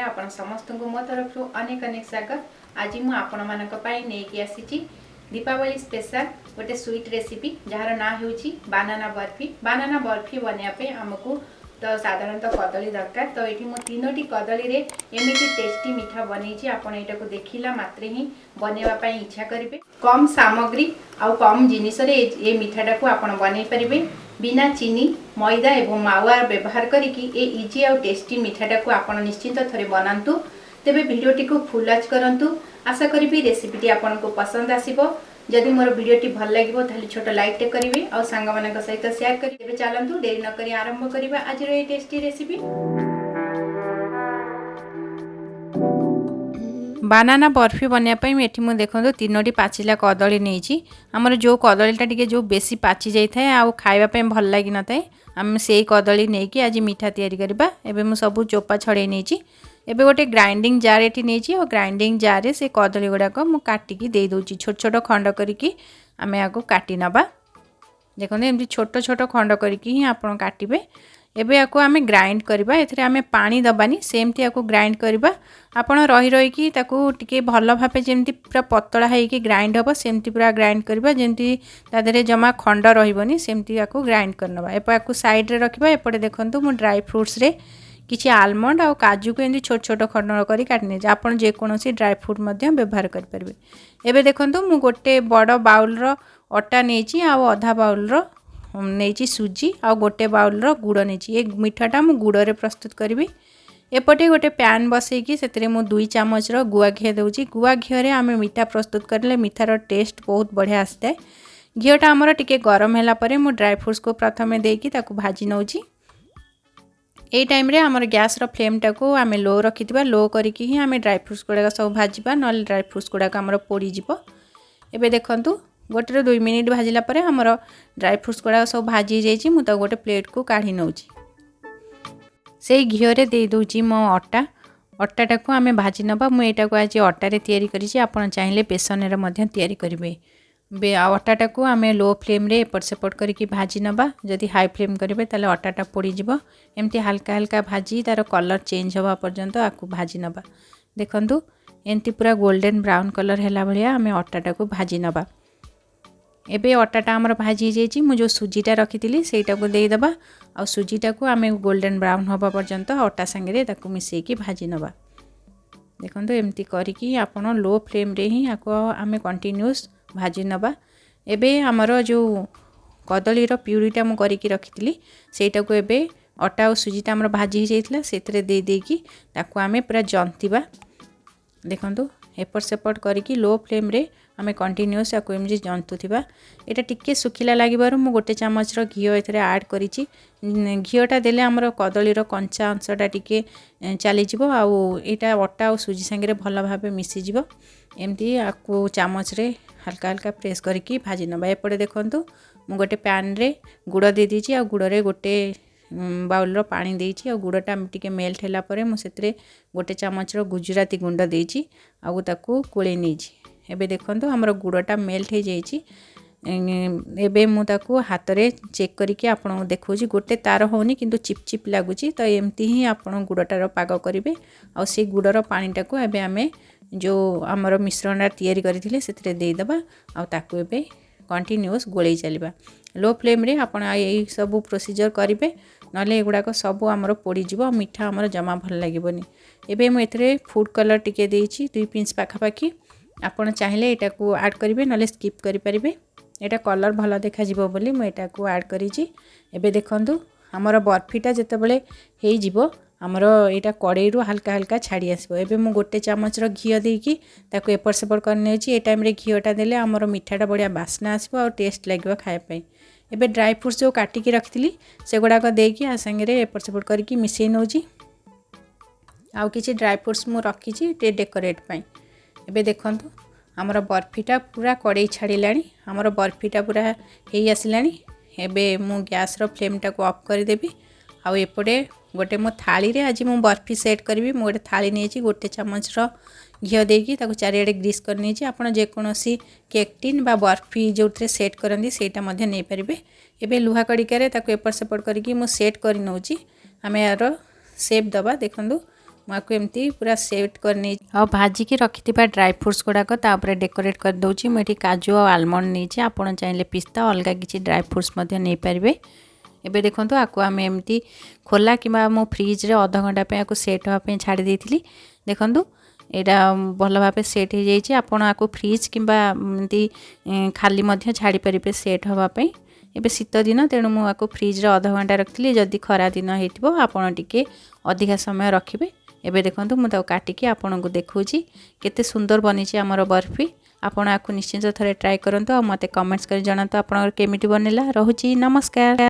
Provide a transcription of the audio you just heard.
ଚ୍ୟାନେଲରେ ଆପଣ ସମସ୍ତଙ୍କୁ ମୋ ତରଫରୁ ଅନେକ ଅନେକ ସ୍ୱାଗତ। ଆଜି ମୁଁ ଆପଣମାନଙ୍କ ପାଇଁ ନେଇକି ଆସିଛି ଦୀପାବଳି ସ୍ପେଶାଲ ଗୋଟେ ସୁଇଟ୍ ରେସିପି, ଯାହାର ନାଁ ହେଉଛି ବାନାନା ବର୍ଫି। ବାନାନା ବର୍ଫି ବନେଇବା ପାଇଁ ଆମକୁ ତ ସାଧାରଣତଃ କଦଳୀ ଦରକାର। ତ ଏଠି ମୁଁ 3ଟି କଦଳୀରେ ଏମିତି ଟେଷ୍ଟି ମିଠା ବନେଇଛି, ଆପଣ ଏଇଟାକୁ ଦେଖିଲା ମାତ୍ରେ ହିଁ ବନେଇବା ପାଇଁ ଇଚ୍ଛା କରିବେ। କମ୍ ସାମଗ୍ରୀ ଆଉ କମ୍ ଜିନିଷରେ ଏ ମିଠାଟାକୁ ଆପଣ ବନେଇ ପାରିବେ। ବିନା ଚିନି, ମଇଦା ଏବଂ ମାୱା ବ୍ୟବହାର କରିକି ଏ ଇଜି ଆଉ ଟେଷ୍ଟି ମିଠାଟାକୁ ଆପଣ ନିଶ୍ଚିନ୍ତ ଥରେ ବନାନ୍ତୁ। ତେବେ ଭିଡ଼ିଓଟିକୁ ଫୁଲ୍ ୱାଚ୍ କରନ୍ତୁ। ଆଶା କରିବି ରେସିପିଟି ଆପଣଙ୍କୁ ପସନ୍ଦ ଆସିବ। ଯଦି ମୋର ଭିଡ଼ିଓଟି ଭଲ ଲାଗିବ, ତାହେଲେ ଛୋଟ ଲାଇକ୍ଟେ କରିବେ ଆଉ ସାଙ୍ଗମାନଙ୍କ ସହିତ ସେୟାର କରିବେ। ତେବେ ଚାଲନ୍ତୁ, ଡେରି ନକରି ଆରମ୍ଭ କରିବା ଆଜିର ଏଇ ଟେଷ୍ଟି ରେସିପି। ବାନାନା ବର୍ଫି ବନେଇବା ପାଇଁ ଏଠି ମୁଁ ଦେଖନ୍ତୁ 3ଟି ପାଚିଲା କଦଳୀ ନେଇଛି। ଆମର ଯେଉଁ କଦଳୀଟା ଟିକେ ଯେଉଁ ବେଶୀ ପାଚି ଯାଇଥାଏ ଆଉ ଖାଇବା ପାଇଁ ଭଲ ଲାଗିନଥାଏ, ଆମେ ସେଇ କଦଳୀ ନେଇକି ଆଜି ମିଠା ତିଆରି କରିବା। ଏବେ ମୁଁ ସବୁ ଚୋପା ଛଡ଼େଇ ନେଇଛି। ଏବେ ଗୋଟେ ଗ୍ରାଇଣ୍ଡିଙ୍ଗ ଜାର୍ ଏଠି ନେଇଛି ଆଉ ଗ୍ରାଇଣ୍ଡିଙ୍ଗ ଜାର୍ରେ ସେ କଦଳୀ ଗୁଡ଼ାକ ମୁଁ କାଟିକି ଦେଇଦେଉଛି। ଛୋଟ ଛୋଟ ଖଣ୍ଡ କରିକି ଆମେ ଏହାକୁ କାଟି ନେବା। ଦେଖନ୍ତୁ, ଏମିତି ଛୋଟ ଛୋଟ ଖଣ୍ଡ କରିକି ହିଁ ଆପଣ କାଟିବେ। ଏବେ ୟାକୁ ଆମେ ଗ୍ରାଇଣ୍ଡ କରିବା। ଏଥିରେ ଆମେ ପାଣି ଦେବାନି, ସେମିତି ୟାକୁ ଗ୍ରାଇଣ୍ଡ କରିବା। ଆପଣ ରହି ରହିକି ତାକୁ ଟିକେ ଭଲ ଭାବେ ଯେମିତି ପୁରା ପତଳା ହେଇକି ଗ୍ରାଇଣ୍ଡ ହେବ, ସେମିତି ପୁରା ଗ୍ରାଇଣ୍ଡ କରିବା। ଯେମିତି ତା ଦେହରେ ଜମା ଖଣ୍ଡ ରହିବନି, ସେମିତି ୟାକୁ ଗ୍ରାଇଣ୍ଡ କରିନେବା। ଏବେ ୟାକୁ ସାଇଡ଼୍ରେ ରଖିବା। ଏପଟେ ଦେଖନ୍ତୁ, ମୁଁ ଡ୍ରାଇ ଫ୍ରୁଟ୍ସରେ କିଛି ଆଲମଣ୍ଡ ଆଉ କାଜୁକୁ ଏମିତି ଛୋଟ ଛୋଟ ଖଣ୍ଡ କରି କାଟି ନେଇଛି। ଆପଣ ଯେକୌଣସି ଡ୍ରାଇ ଫ୍ରୁଟ୍ ମଧ୍ୟ ବ୍ୟବହାର କରିପାରିବେ। ଏବେ ଦେଖନ୍ତୁ, ମୁଁ ଗୋଟେ ବଡ଼ ବାଉଲର ଅଟା ନେଇଛି ଆଉ ଅଧା ବାଉଲର ନେଇଛି ସୁଜି ଆଉ ଗୋଟେ ବାଉଲର ଗୁଡ଼ ନେଇଛି। ଏ ମିଠାଟା ମୁଁ ଗୁଡ଼ରେ ପ୍ରସ୍ତୁତ କରିବି। ଏପଟେ ଗୋଟେ ପ୍ୟାନ୍ ବସେଇକି ସେଥିରେ ମୁଁ 2 ଚାମଚର ଗୁଆ ଘିଅ ଦେଉଛି। ଗୁଆ ଘିଅରେ ଆମେ ମିଠା ପ୍ରସ୍ତୁତ କରିଲେ ମିଠାର ଟେଷ୍ଟ ବହୁତ ବଢ଼ିଆ ଆସିଥାଏ। ଘିଅଟା ଆମର ଟିକେ ଗରମ ହେଲା ପରେ ମୁଁ ଡ୍ରାଇ ଫ୍ରୁଟ୍ସକୁ ପ୍ରଥମେ ଦେଇକି ତାକୁ ଭାଜି ନେଉଛି। ଏଇ ଟାଇମ୍ରେ ଆମର ଗ୍ୟାସ୍ର ଫ୍ଲେମ୍ଟାକୁ ଆମେ ଲୋ ରଖିଥିବା। ଲୋ କରିକି ହିଁ ଆମେ ଡ୍ରାଇ ଫ୍ରୁଟ୍ସ ଗୁଡ଼ାକ ସବୁ ଭାଜିବା, ନହେଲେ ଡ୍ରାଇ ଫ୍ରୁଟ୍ସ ଗୁଡ଼ାକ ଆମର ପୋଡ଼ିଯିବ। ଏବେ ଦେଖନ୍ତୁ, 1ରୁ 2 ମିନିଟ୍ ଭାଜିଲା ପରେ ଆମର ଡ୍ରାଇ ଫ୍ରୁଟ୍ସ ଗୁଡ଼ାକ ସବୁ ଭାଜି ହେଇଯାଇଛି। ମୁଁ ତାକୁ ଗୋଟେ ପ୍ଲେଟ୍କୁ କାଢ଼ି ନେଉଛି। ସେଇ ଘିଅରେ ଦେଇଦେଉଛି ମୋ ଅଟା। ଅଟାଟାକୁ ଆମେ ଭାଜି ନେବା। ମୁଁ ଏଇଟାକୁ ଆଜି ଅଟାରେ ତିଆରି କରିଛି, ଆପଣ ଚାହିଁଲେ ବେସନରେ ମଧ୍ୟ ତିଆରି କରିବେ। ଆଉ ଅଟାଟାକୁ ଆମେ ଲୋ ଫ୍ଲେମ୍ରେ ଏପଟ ସେପଟ କରିକି ଭାଜି ନେବା। ଯଦି ହାଇ ଫ୍ଲେମ୍ କରିବେ, ତାହେଲେ ଅଟାଟା ପୋଡ଼ିଯିବ। ଏମିତି ହାଲକା ହାଲକା ଭାଜି ତା'ର କଲର୍ ଚେଞ୍ଜ ହେବା ପର୍ଯ୍ୟନ୍ତ ଆକୁ ଭାଜି ନେବା। ଦେଖନ୍ତୁ, ଏମିତି ପୁରା ଗୋଲ୍ଡେନ୍ ବ୍ରାଉନ୍ କଲର୍ ହେଲା ଭଳିଆ ଆମେ ଅଟାଟାକୁ ଭାଜି ନେବା। ଏବେ ଅଟାଟା ଆମର ଭାଜି ହେଇଯାଇଛି। ମୁଁ ଯେଉଁ ସୁଜିଟା ରଖିଥିଲି, ସେଇଟାକୁ ଦେଇଦେବା ଆଉ ସୁଜିଟାକୁ ଆମେ ଗୋଲ୍ଡେନ୍ ବ୍ରାଉନ୍ ହେବା ପର୍ଯ୍ୟନ୍ତ ଅଟା ସାଙ୍ଗରେ ତାକୁ ମିଶାଇକି ଭାଜି ନେବା। ଦେଖନ୍ତୁ, ଏମିତି କରିକି ଆପଣ ଲୋ ଫ୍ଲେମ୍ରେ ହିଁ ଆକୁ ଆମେ କଣ୍ଟିନ୍ୟୁଅସ୍ ଭାଜି ନେବା। ଏବେ ଆମର ଯେଉଁ କଦଳୀର ପ୍ୟୁରିଟା ମୁଁ କରିକି ରଖିଥିଲି, ସେଇଟାକୁ ଏବେ ଅଟା ଆଉ ସୁଜିଟା ଆମର ଭାଜି ହେଇଯାଇଥିଲା, ସେଥିରେ ଦେଇ ଦେଇକି ତାକୁ ଆମେ ପୁରା ଜନ୍ତିବା। ଦେଖନ୍ତୁ, ଏପଟ ସେପଟ କରିକି ଲୋ ଫ୍ଲେମ୍ରେ ଆମେ କଣ୍ଟିନ୍ୟୁଅସ୍ ଆକୁ ଏମିତି ଜନ୍ତୁଥିବା। ଏଇଟା ଟିକେ ଶୁଖିଲା ଲାଗିବାରୁ ମୁଁ ଗୋଟେ ଚାମଚର ଘିଅ ଏଥିରେ ଆଡ଼୍ କରିଛି। ଘିଅଟା ଦେଲେ ଆମର କଦଳୀର କଞ୍ଚା ଅଂଶଟା ଟିକେ ଚାଲିଯିବ ଆଉ ଏଇଟା ଅଟା ଆଉ ସୁଜି ସାଙ୍ଗରେ ଭଲ ଭାବେ ମିଶିଯିବ। ଏମିତି ଆକୁ ଚାମଚରେ ହାଲକା ହାଲକା ପ୍ରେସ୍ କରିକି ଭାଜି ନେବା। ଏପଟେ ଦେଖନ୍ତୁ, ମୁଁ ଗୋଟେ ପ୍ୟାନ୍ରେ ଗୁଡ଼ ଦେଇଦେଇଛି ଆଉ ଗୁଡ଼ରେ ଗୋଟେ ବାଉଲର ପାଣି ଦେଇଛି। ଆଉ ଗୁଡ଼ଟା ଟିକେ ମେଲ୍ଟ ହେଲା ପରେ ମୁଁ ସେଥିରେ ଗୋଟେ ଚାମଚର ଗୁଜୁରାତି ଗୁଣ୍ଡ ଦେଇଛି ଆଉ ତାକୁ ଗୋଳେଇ ନେଇଛି। ଏବେ ଦେଖନ୍ତୁ, ଆମର ଗୁଡ଼ଟା ମେଲ୍ଟ ହେଇଯାଇଛି। ଏବେ ମୁଁ ତାକୁ ହାତରେ ଚେକ୍ କରିକି ଆପଣଙ୍କୁ ଦେଖାଉଛି। ଗୋଟେ ତାର ହେଉନି, କିନ୍ତୁ ଚିପ୍ ଚିପ୍ ଲାଗୁଛି। ତ ଏମିତି ହିଁ ଆପଣ ଗୁଡ଼ଟାର ପାଗ କରିବେ। ଆଉ ସେଇ ଗୁଡ଼ର ପାଣିଟାକୁ ଏବେ ଆମେ ଯେଉଁ ଆମର ମିଶ୍ରଣଟା ତିଆରି କରିଥିଲେ, ସେଥିରେ ଦେଇଦେବା ଆଉ ତାକୁ ଏବେ କଣ୍ଟିନ୍ୟୁଅସ୍ ଗୋଳେଇ ଚାଲିବା। ଲୋ ଫ୍ଲେମ୍ରେ ଆପଣ ଏଇ ସବୁ ପ୍ରୋସିଜର୍ କରିବେ, ନହେଲେ ଏଗୁଡ଼ାକ ସବୁ ଆମର ପୋଡ଼ିଯିବ ଆଉ ମିଠା ଆମର ଜମା ଭଲ ଲାଗିବନି। ଏବେ ମୁଁ ଏଥିରେ ଫୁଡ଼୍ କଲର୍ ଟିକେ ଦେଇଛି, 2 ପିଞ୍ଚ ପାଖାପାଖି। ଆପଣ ଚାହିଁଲେ ଏଇଟାକୁ ଆଡ଼୍ କରିବେ, ନହେଲେ ସ୍କିପ୍ କରିପାରିବେ। ଏଇଟା କଲର୍ ଭଲ ଦେଖାଯିବ ବୋଲି ମୁଁ ଏଇଟାକୁ ଆଡ଼୍ କରିଛି। ଏବେ ଦେଖନ୍ତୁ, ଆମର ବର୍ଫିଟା ଯେତେବେଳେ ହେଇଯିବ, ଆମର ଏଇଟା କଡ଼େଇରୁ ହାଲକା ହାଲକା ଛାଡ଼ି ଆସିବ। ଏବେ ମୁଁ ଗୋଟେ ଚାମଚର ଘିଅ ଦେଇକି ତାକୁ ଏପଟ ସେପଟ କରିନେଉଛି। ଏ ଟାଇମ୍ରେ ଘିଅଟା ଦେଲେ ଆମର ମିଠାଟା ବଢ଼ିଆ ବାସ୍ନା ଆସିବ ଆଉ ଟେଷ୍ଟ ଲାଗିବ ଖାଇବା ପାଇଁ। ଏବେ ଡ୍ରାଇ ଫ୍ରୁଟ୍ସ ଯେଉଁ କାଟିକି ରଖିଥିଲି, ସେଗୁଡ଼ାକ ଦେଇକି ଆ ସାଙ୍ଗରେ ଏପଟ ସେପଟ କରିକି ମିଶାଇ ନେଉଛି। ଆଉ କିଛି ଡ୍ରାଇ ଫ୍ରୁଟ୍ସ ମୁଁ ରଖିଛି ଟିକେ ଡେକୋରେଟ୍ ପାଇଁ। ଏବେ ଦେଖନ୍ତୁ, ଆମର ବର୍ଫିଟା ପୁରା କଡ଼େଇ ଛାଡ଼ିଲାଣି, ଆମର ବର୍ଫିଟା ପୁରା ହେଇ ଆସିଲାଣି। ଏବେ ମୁଁ ଗ୍ୟାସ୍ର ଫ୍ଲେମ୍ଟାକୁ ଅଫ୍ କରିଦେବି। ଆଉ ଏପଟେ ଗୋଟେ ମୋ ଥାଳିରେ ଆଜି ମୁଁ ବର୍ଫି ସେଟ୍ କରିବି। ମୁଁ ଗୋଟେ ଥାଳି ନେଇଛି, ଗୋଟେ ଚାମଚର ଘିଅ ଦେଇକି ତାକୁ ଚାରିଆଡ଼େ ଗ୍ରୀସ୍ କରିନେଇଛି। ଆପଣ ଯେକୌଣସି କେକ୍ ଟିନ୍ ବା ବର୍ଫି ଯେଉଁଥିରେ ସେଟ୍ କରନ୍ତି, ସେଇଟା ମଧ୍ୟ ନେଇପାରିବେ। ଏବେ ଲୁହା କଡ଼ିକାରେ ତାକୁ ଏପଟ ସେପଟ କରିକି ମୁଁ ସେଟ୍ କରି ନେଉଛି। ଆମେ ଏହାର ସେପ୍ ଦେବା। ଦେଖନ୍ତୁ, ମୁଁ ଆକୁ ଏମିତି ପୁରା ସେଟ୍ କରିନେଇଛି। ଆଉ ଭାଜିକି ରଖିଥିବା ଡ୍ରାଏ ଫ୍ରୁଟ୍ସ ଗୁଡ଼ାକ ତା ଉପରେ ଡେକୋରେଟ୍ କରିଦେଉଛି। ମୁଁ ଏଠି କାଜୁ ଆଉ ଆଲମଣ୍ଡ ନେଇଛି। ଆପଣ ଚାହିଁଲେ ପିସ୍ତା, ଅଲଗା କିଛି ଡ୍ରାଏ ଫ୍ରୁଟ୍ସ ମଧ୍ୟ ନେଇପାରିବେ। ଏବେ ଦେଖନ୍ତୁ, ଆକୁ ଆମେ ଏମିତି ଖୋଲା କିମ୍ବା ମୁଁ ଫ୍ରିଜ୍ରେ ଅଧଘଣ୍ଟା ପାଇଁ ଆକୁ ସେଟ୍ ହେବା ପାଇଁ ଛାଡ଼ି ଦେଇଥିଲି। ଦେଖନ୍ତୁ, ଏଇଟା ଭଲ ଭାବେ ସେଟ୍ ହେଇଯାଇଛି। ଆପଣ ଆକୁ ଫ୍ରିଜ୍ କିମ୍ବା ଏମିତି ଖାଲି ମଧ୍ୟ ଛାଡ଼ିପାରିବେ ସେଟ୍ ହେବା ପାଇଁ। ଏବେ ଶୀତ ଦିନ, ତେଣୁ ମୁଁ ଆକୁ ଫ୍ରିଜ୍ରେ ଅଧଘଣ୍ଟା ରଖିଥିଲି। ଯଦି ଖରା ଦିନ ହେଇଥିବ, ଆପଣ ଟିକେ ଅଧିକା ସମୟ ରଖିବେ। ଏବେ ଦେଖନ୍ତୁ, ମୁଁ ତାକୁ କାଟିକି ଆପଣଙ୍କୁ ଦେଖାଉଛି କେତେ ସୁନ୍ଦର ବନିଛି ଆମର ବର୍ଫି। ଆପଣ ଆକୁ ନିଶ୍ଚିନ୍ତ ଥରେ ଟ୍ରାଏ କରନ୍ତୁ ଆଉ ମୋତେ କମେଣ୍ଟସ୍ କରି ଜଣାନ୍ତୁ ଆପଣଙ୍କର କେମିତି ବନିଲା। ରହୁଛି, ନମସ୍କାର।